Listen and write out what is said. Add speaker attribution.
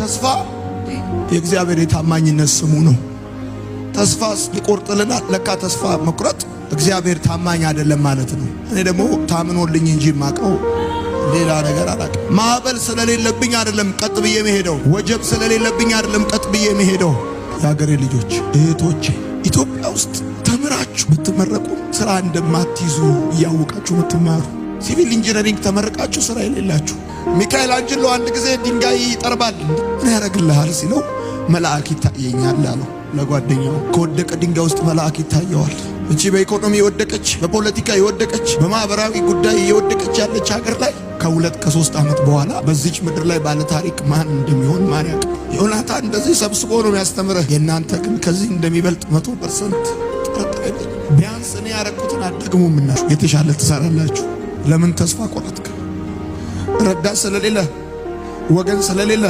Speaker 1: ተስፋ የእግዚአብሔር የታማኝነት ስሙ ነው። ተስፋ ይቆርጥልናል። ለካ ተስፋ መቁረጥ እግዚአብሔር ታማኝ አይደለም ማለት ነው። እኔ ደግሞ ታምኖልኝ እንጂ የማውቀው ሌላ ነገር አላውቅም። ማዕበል ስለሌለብኝ አይደለም ቀጥ ብዬ መሄደው፣ ወጀብ ስለሌለብኝ አይደለም ቀጥ ብዬ መሄደው። የሀገሬ ልጆች እህቶቼ፣ ኢትዮጵያ ውስጥ ተምራችሁ ብትመረቁ ስራ እንደማትይዙ እያወቃችሁ ብትማሩ፣ civil engineering ተመርቃችሁ ስራ የሌላችሁ፣ ሚካኤል አንጅሎ አንድ ጊዜ ድንጋይ ይጠርባል። ምን ያደርግልሃል ሲለው መልአክ ይታየኛል አለው ለጓደኛው። ከወደቀ ድንጋይ ውስጥ መልአክ ይታየዋል። እቺ በኢኮኖሚ የወደቀች፣ በፖለቲካ የወደቀች፣ በማህበራዊ ጉዳይ የወደቀች ያለች ሀገር ላይ ከ2 ከ3 ዓመት በኋላ በዚች ምድር ላይ ባለ ታሪክ ማን እንደሚሆን ማን ያውቅ? ዮናታን እንደዚህ ሰብስቦ ነው የሚያስተምርህ። የእናንተ ግን ከዚህ እንደሚበልጥ 100% ጥርጥር የለኝም። ቢያንስ እኔ ያረኩትን አትደግሙምና የተሻለ ትሰራላችሁ። ለምን ተስፋ ቆረጥክ? ረዳት ስለሌለ፣ ወገን ስለሌለ፣